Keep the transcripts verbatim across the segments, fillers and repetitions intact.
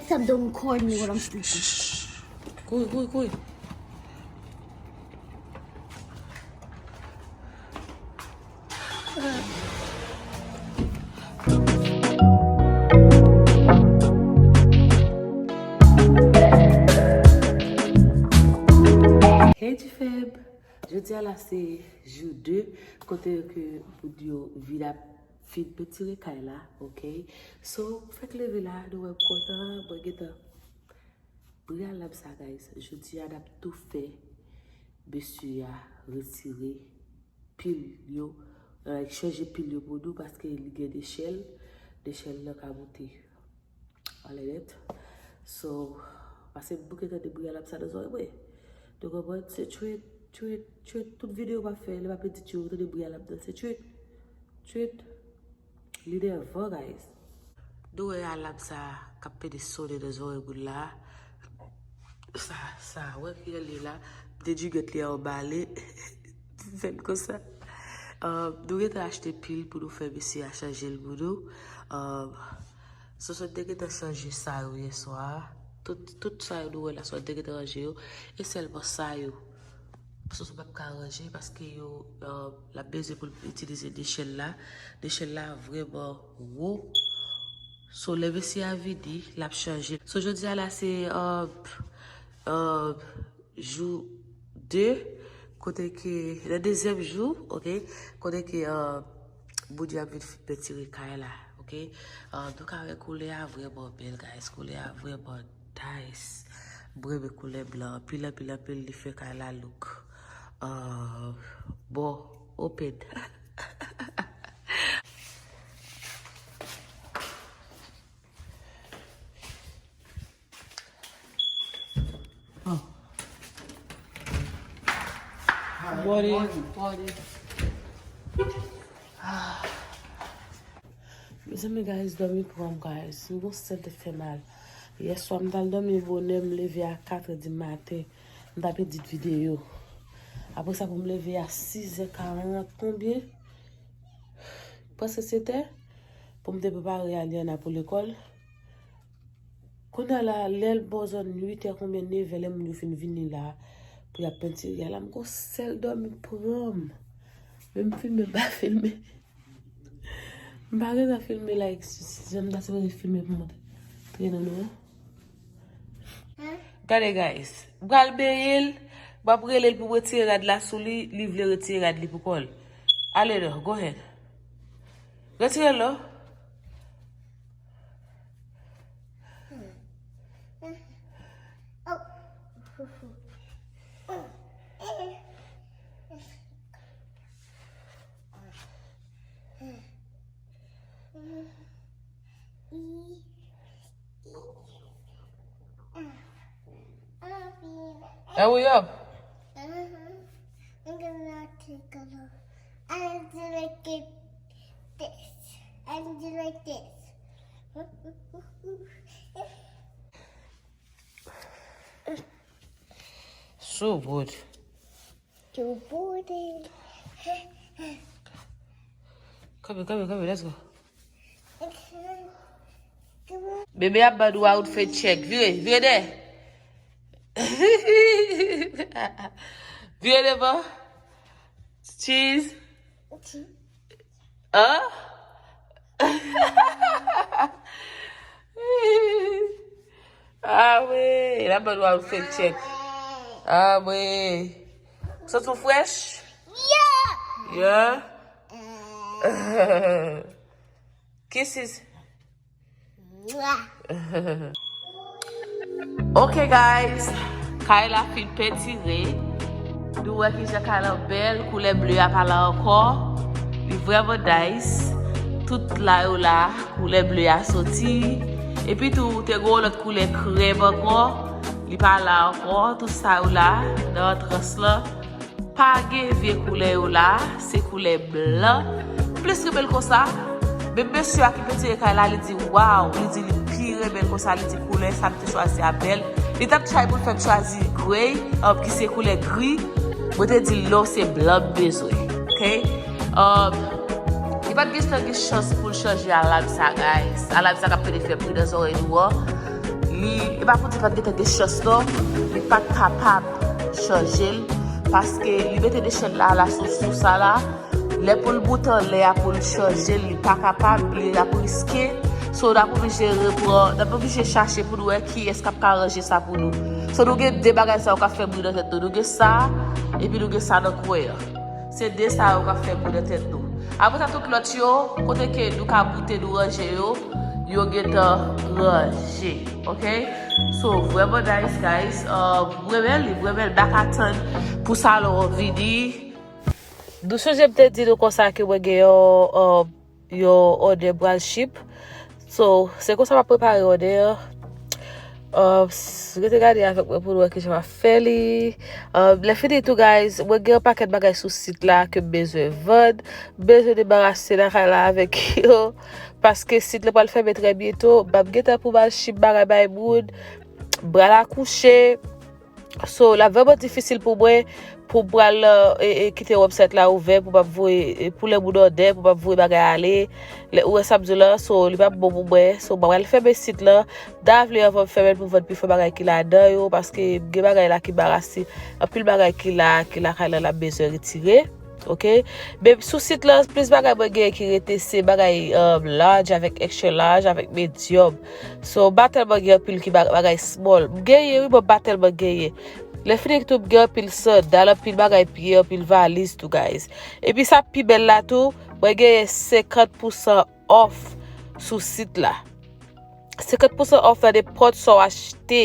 Stop, don't record me when I'm sleeping. Kouri, kouri, kouri. Hey Difèb! Jodi a la se jou de kote ke moun yo vin ap fin pentire kay la, ok? So, fèk leve la, nou wè m kontan, mwen gentan Bri alam sa, guys. Jodi a, n ap tou fè mesye a retire pil yo, like, chanje pil yo pou nou, paske li gen dechèl, dechèl nan ka moute anlè nèt. So, pase m bouke tande bri alam sa nan zòrèy mwen. Nou konprann? Se tchwit, tchwit, tchwit. Tout videyo m ap fè, lè m ap edit yo, ou tande bri alam nan, se tchwit, tchwit. Li nèvan, guys. Nou wè alam sa k ap pede sonnen nan zòrèy moun la. Sa, sa, wè ki rele la. M te djigèt li anbale. Ti fè l konsa. Um, nou gentan achte pil pou nou fè mesye a chanje l pou nou. Um, Sosò te gentan chanje sa yo yèswa. Tout, tout sa yo nou wè la, Sosò te gentan ranje yo. E sèlman sa yo. Sosò p ap ka ranje paske yo, uh, l ap bezwen pou l itilize dechèl la. Dechèl la vrèman wo. So, lè mesye a vini, l ap chanje. So, jodi a la, se, uh, uh, jou de, kote ke, nan dezyèm jou, ok, kote ke, uh, Bondye ap vin pentire kay la, ok. Uh, nou ka wè koulè a vrèman bèl, guys. Koulè a vrèman nice. Mwen renmen koulè blan. Anpil, anpil, anpil, li fè kay la look. Uh, bon, open. Oh. Body, body. Ah. Mezanmi, guys, dòmi pran m, guys. M gon sèt tèt fè mal. Yèswa, m t al dòmi bonè, m leve a katrè di maten. M t ap edit videyo. Apre sa, pou m leve a sizè karant, konbyen? Prèske setè. Pou m te prepare Aliana pou lekòl. Kounye a la, lè l bò zòn uitè konbyen, nevè, lè moun yo fin vini la, pou y ap pentire a la, m gon sèl dòmi pran m. Men m filme, m pa filme. M pa gentan filme, like, jan m ta sipoze filme pou m trennen nou an. Gade, guys. M pral benyen l, m ap rele l pou m retire rad la sou li, li vle retire rad li pou kò l. Ale non, go ahead. Retire l non. Hurry up. I'm gonna take a look. I'm gonna get this. I'm gonna get this. So good. Too booty. Come here, come here, come here, let's go. Bebe ap ban nou outfit check. Vire, vire dè. Vire devan. Cheese. An? Ah wi, la ban nou outfit check. Ah wi. Santi w fresh? Yeah. Yeah? Kisses. Ok guys, kay la fin pentire. Nou wè kijan kay la bèl, koulè ble a pa la ankò. Li vrèman nice. Tout la yo la, koulè ble a soti. Epi tou, te gen yon lòt koulè krèm ankò. Li pa la ankò. Tout sa yo la, nan antrans lan. Pa gen vye koulè yo la, se koulè blan. M plis renmen l konsa. Menm mesye a ki pentire kay la, li di, "Waw," li di li pi renmen l konsa, li di, "Koulè sa m te chwazi a bèl." Li t ap try pou l fè m chwazi grey, um, ki se koulè gri. Mwen te di l, "Non, se blan m bezwen." Ok? Um, li pa t gen tan gen chans pou l chanje alam sa, guys. Alam sa k ap pede fè bri nan zòrèy nou an. Li, e pa pou di l pa t gentan gen chans non, li pa t kapab chanje l, paske li mete dechèn la, la sou, sou sa la, lè pou l moute anlè a pou l chanje l, li pa kapab, li ap riske. So, n ap oblije repran, n ap oblije chache pou nou wè kiyès k ap ka ranje sa pou nou. So, nou gen de bagay sa yo k ap fè bri nan tèt nou. Nou gen sa, epi nou gen sa nan kwen an. Se de sa yo k ap fè bri nan tèt nou. Apre sa, tout lòt yo, kote ke nou ka moute, nou ranje yo, yo gentan ranje. Ok? So, vrèman nice, guys. Uh, m renmen li, m renmen li. M pa ka tann pou salon an vini. Nou sonje m te di nou konsa ke mwen gen yon, uh, yon òdè m pral ship. So, se konsa m ap prepare òdè an. Uh, s- rete gade avèk mwen pou nou wè kijan m ap fè li. Uh, lè fini tou, guys, mwen gen yon pakèt bagay sou sit la ke m bezwen vann. M bezwen debarase lakay la avèk yo. Paske sit la pral fèmen trè byento. M ap gentan pou m al ship bagay bay moun. M pral akouche. So, l ap vrèman difisil pou mwen, pou m pral, e, e, kite website la ouvè, pou m ap voye, e, pou lè moun òdè, pou m ap voye bagay ale. Lè, ou wè sa m di w la, so, li p ap bon pou mwen. So, m pral fèmen sit la. M ta vle anvan m fèmen l pou m vann pifò bagay ki ladan yo, paske m gen bagay la ki barase. Anpil bagay ki la, ki lakay la, l ap bezwen retire. Ok? Men sou sit la, plis bagay mwen genyen ki rete, se bagay, um, large avèk extra large avèk medium. So, m pa tèlman gen anpil ki ba- bagay small. M genyen, wi, men m pa tèlman genyen. Lè fini tou, m gen anpil sandal, anpil bagay pye, anpil valiz tou, guys. Epi sa pi bèl la tou, mwen genyen senkant pousan off sou sit la. Senkant pousan off nan nenpòt sa w achte.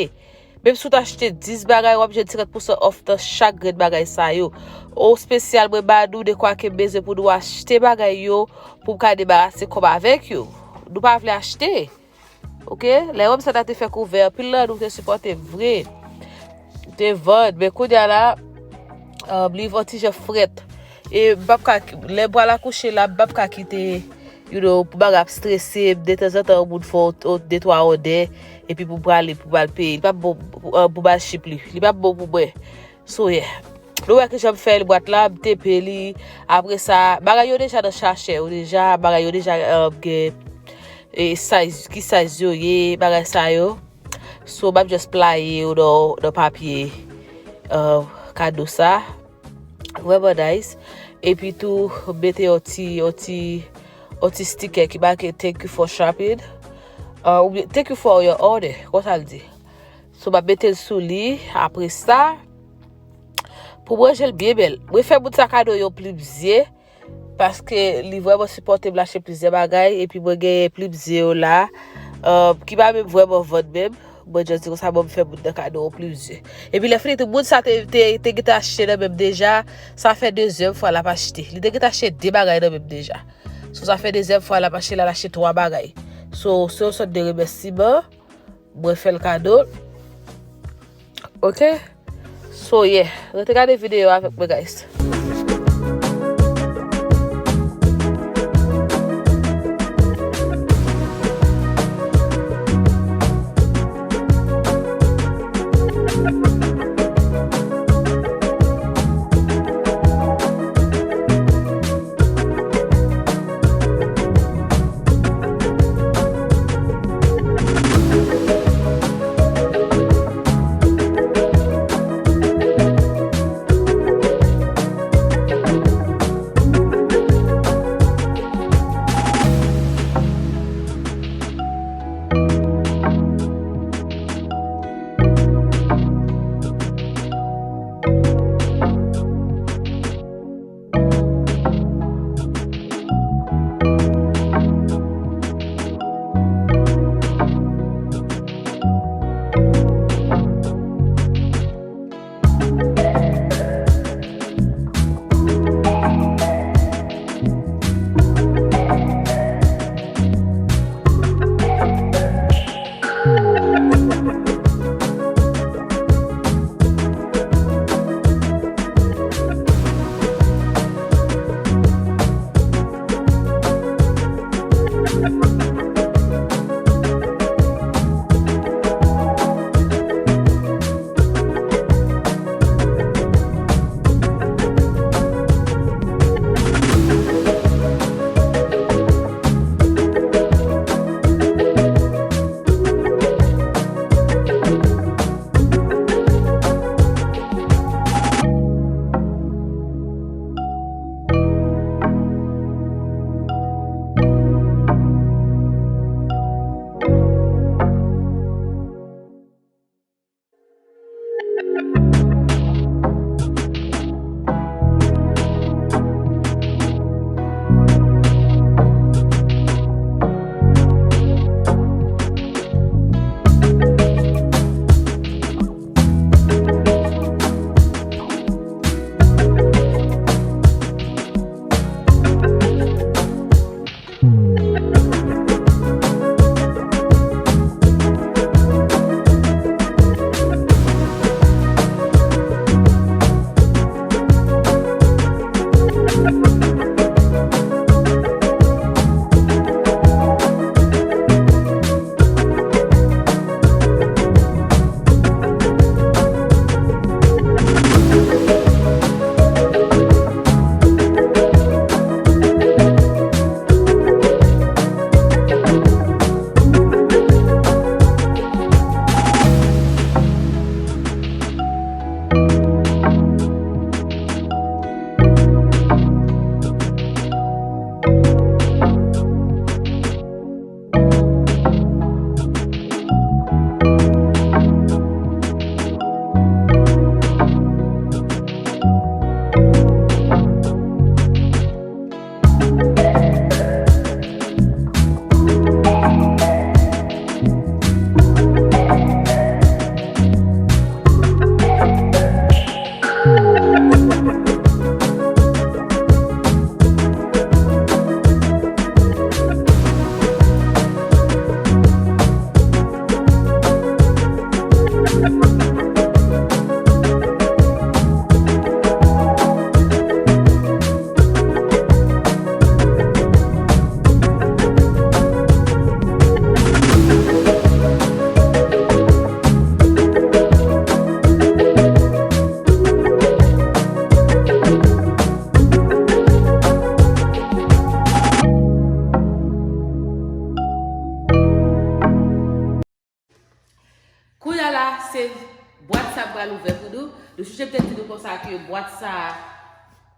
Menm si w ta achte dis bagay, w ap jwenn senkant pousan off nan chak grenn bagay sa yo. O espesyal, mwen ba nou dekwa ke m bezwen pou nou achte bagay yo, pou m ka debarase kò m avèk yo. Nou pa vle achte. Ok? Lè website la te fèk ouvè, anpil nan nou te sipòte m vre. M te vann, men kounye a la, um, li yon ti jan frèt. E m p ap ka, lè m pral akouche la, m p ap ka kite, you know, pou bagay ap strese m. Detanzantan, yon moun fè yon, yon de twa òdè, epi pou m prale, pou m al peye. Li p ap bon pou, uh, pou m al ship li. Li p ap bon pou mwen. So, yeah. Nou wè kijan m fè l, bwat la, m tepe li. Apre sa, bagay yo deja nan sachè yo deja, bagay yo deja, um, gen, e, size, ki size yo ye, bagay sa yo. So, m ap just playe yo nan, nan papye, uh, kado sa. Vrèman nice. Epi tou, mete yon ti, yon ti, yon ti sticker ki make "Thank you for shopping." Uh, oubyen "Thank you for your order," konsa l di. So, m ap mete l sou li. Apre sa, pou m ranje l byen bèl. Mwen fè moun sa kado yon plim zye, paske li vrèman sipòte m l achte plizyè bagay, epi mwen genyen plim zye yo la, uh, ki pa menm vrèman vann menm. Mwen just di konsa, bon, m fè moun nan kado yon plim zye. Epi lè fini tou, moun sa te, te, te gentan achte nan men m deja, sa fè dezyèm fwa l ap achte. Li te gentan achte de bagay nan men m deja. So, sa fè dezyèm fwa l ap achte la, l achte twa bagay. So, se yon sòt de remèsiman. Mwen fè l kado. Ok? So, yeah. Rete gade videyo avèk mwen, guys.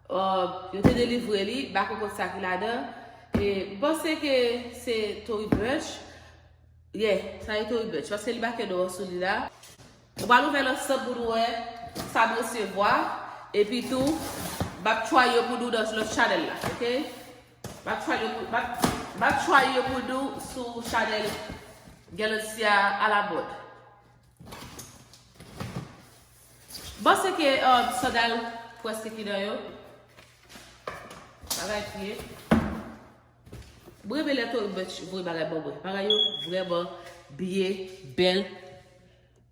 Uh, yo te delivre li, m pa konn sa ki ladan. E, m panse ke se Tory Burch. Yeah, sa e Tory Burch. Paske li make dò sou li la. Ou pral ouvè lòt sant pou nou wè sa m resevwa. Epi tou, m ap try yo pou nou nan lòt chanèl la, oke? M ap try yo pou, m ap, m ap try yo pou nou sou chanèl Galantia a la mòd. M panse ke, um, sandal prèske ki nan yo. Bagay piye. Mwen renmen lè Tory Burch voye bagay ban mwen. Bagay yo vrèman byen bèl.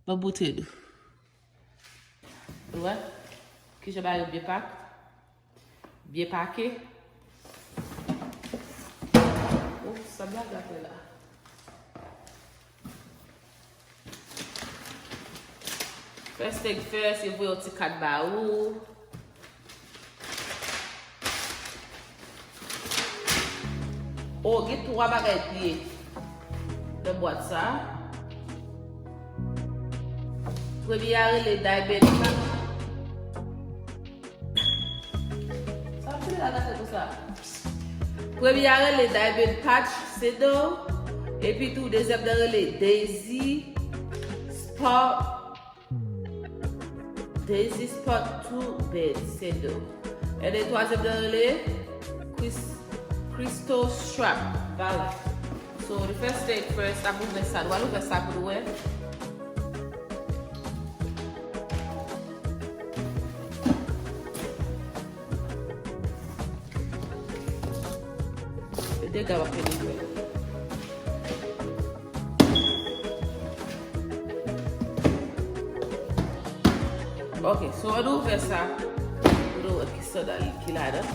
Ban bote nou. Ou wè? Kijan bagay yo byen pak. Byen pake. Oh, sa blaga fè la. First thing first, yo voye yon ti kat ba ou. Oh, gen twa bagay piye nan bwat sa. Premye a rele Diamond. Sa ap fini la nan tèt ou sa. Premye a rele Diamond Patch Sandal. Epi tou, dezyèm nan rele Daisy Spot. Daisy Spot Two Bed Sandal. And then twazyèm nan rele Chris, Crystal Strap. Vwala. So, the first thing first, ap ouvè sa. Nou al ouvè sa pou nou wè. Yo te ka pa fini fè. Ok, so ann ouvè sa. Pou nou wè ki sandal ki ladan.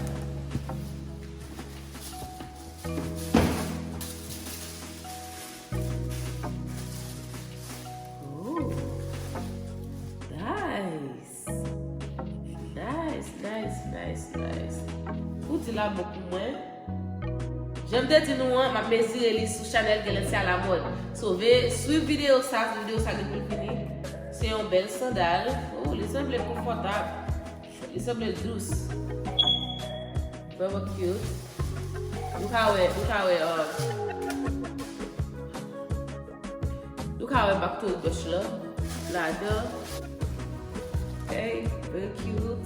Ooh. Nice. Nice, nice, nice, nice. Ou di la bon pou mwen. Jan m te di nou an, m ap mezire li sou chanèl Galantia a la mòd. So, veye swiv videyo sa, videyo sa gen pou l fini. Se yon bèl sandal. Oh, li sanble konfòtab. Li sanble dous. Vrèman cute. Nou ka wè, nou ka wè, uh, nou ka wè back to brush la ladan. Hey, very cute.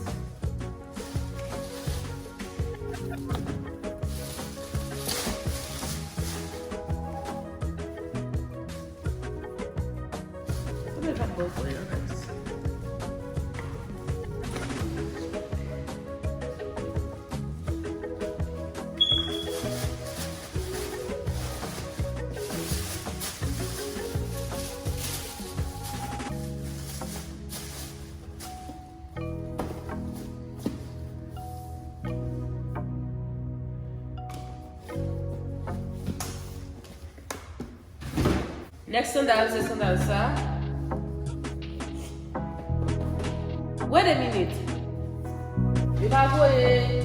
Sa fè kat bò kò yo, guys. Next sandal, se sandal sa. Wait a minute. Yo pa voye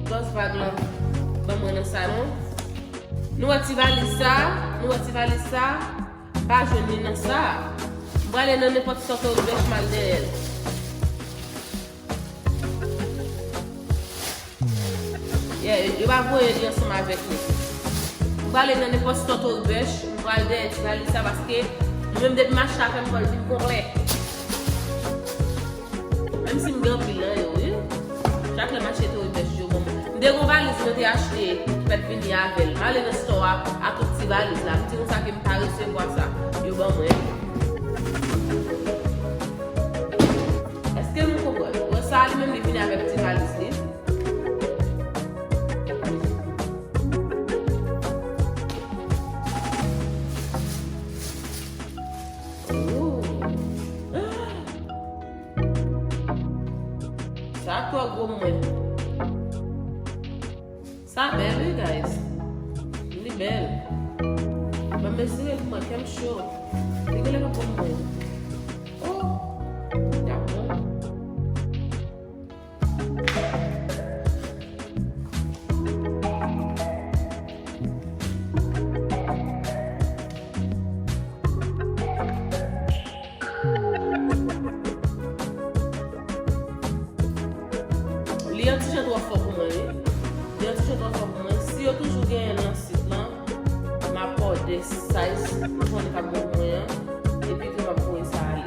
gòs bag lan ban mwen nan sa non. Nou wè ti valiz sa, nou wè ti valiz sa. M pa jwenn li nan sa. M prale nan nenpòt sòt oryèch m al dèyè l. Yeah, yo pa voye li ansanm avèk li. M prale nan nenpòt sòt oryèch, m pral dèyè ti valiz sa paske mwen menm depi m achte afè m fò l vin konplè. Menm si m gen anpil nan yo, wi. Chak lè m achte oryèch yo ban mwen. M te gen yon valiz mwen te achte ki pa t vini avè l. M ale nan store a ak tout ti valiz la. M di konsa ke m pa resevwa sa. Yo ban mwen. Èske nou konprann? Wè sa li menm li vini avèk ti valiz li. Ooh. Sa twò gwo mwen. Sa bèl wi guys. Li bèl. Ban m eseye l pou mwen, kè m cho. Li genlè pa pou mwen. Oh. Li ap bon. Li Li yon ti jan twò fò pou mwen, wi. Li yon ti jan twò fò pou mwen. Si yo toujou genyen l nan sit lan, m ap òdè size pou jan li ka bon pou mwen an. Epi tou m ap voye sa ale.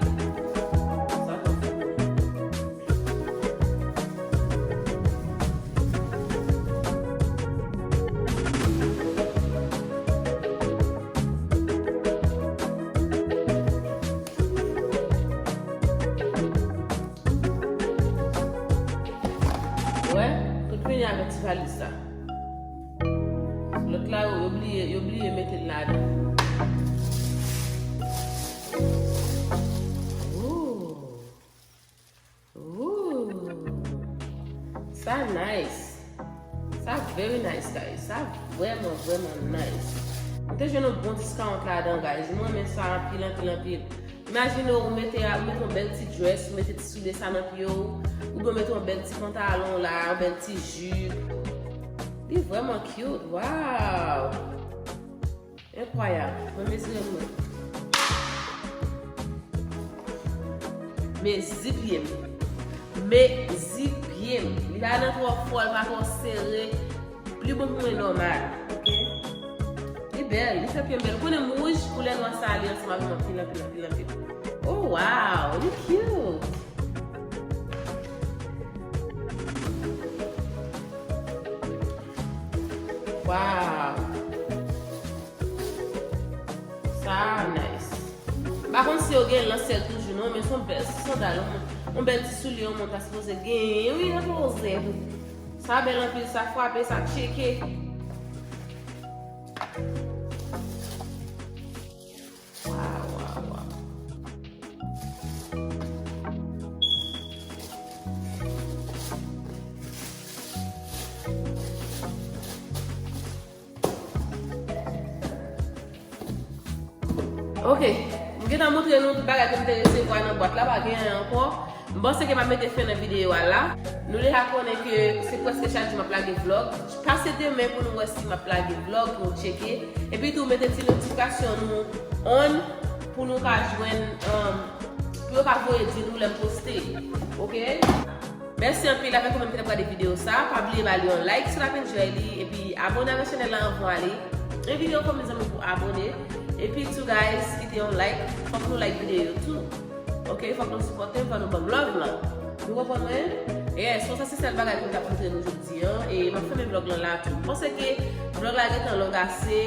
Sa twò fò pou mwen. Wè, tout vini avèk ti valiz sa. Lòt la, yo, yo bliye, yo bliye mete l ladan. Ooh. Ooh. Sa nice. Sa very nice, guys. Sa vrèman, vrèman nice. M te jwenn yon bon discount ladan, guys. Mwen renmen sa anpil, anpil, anpil. Imajine w mete, ou mete yon bèl ti dress, ou mete ti soulye sa nan pye w, oubyen w mete yon bèl ti pantalon la, yon bèl ti jip. Li vrèman cute. Wow! Enkwayab. Mwen mezire mwen. Mezi pye m. Mezi pye m. Li pa nan twò fò, li pa twò sere. Li bon pou mwen nòmal. Oke? Li bèl, li fè pye m bèl. Ou konnen m wouj, koulè nwa sa ale ansanm avè m anpil, anpil, anpil, anpil. Oh, wow, li cute. Wow. Sa nice. M pa konn si yo gen nan sèl toujou non, men se yon bèl ti sandal, yon, yon bèl ti soulye, yon moun ta sipoze genyen, wi, nan poze. Sa bèl anpil, sa frape, sa tcheke. Waw, waw, waw. Ok, m gentan montre nou tout bagay ke m te resevwa nan bwat la, pa gen anyen ankò. M panse ke m ap mete fen nan videyo a la. Nou deja konnen ke se prèske chak jou m ap lage vlog. Pase demen pou nou wè si m ap lage vlog, pou nou tcheke. Epi tou, mete ti notifikasyon nou on pou nou ka jwenn, um, pou yo ka voye di nou lè m poste. Ok? Mèsi anpil avèk ou menm ki t ap gade videyo sa. Pa bliye ba li yon like si w t ap enjoy li. Epi abòne avèk chanèl la anvan w ale. Envite yon fanmi zanmi pou abòne. Epi tou, guys, kite yon like. Fòk nou like videyo yo tou. Ok, fòk nou sipòte m, fòk nou ban m love lan. Nou konprann mwen? Yes, konsa se sèl bagay ke m t ap montre nou jodi an. E m ap fèmen vlog lan la tou. M panse ke vlog la gentan long ase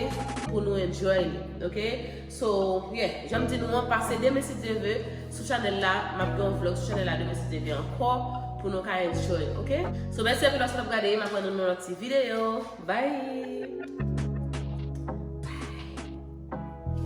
pou nou enjoy li. Ok? So, yeah, jan m di nou an, pase demen si Dye vle sou chanèl la, m ap gen yon vlog sou chanèl la demen si Dye vle ankò pou nou ka enjoy, ok? So, mèsi anpil paske w t ap gade, m ap wè nou nan lòt ti videyo. Bye!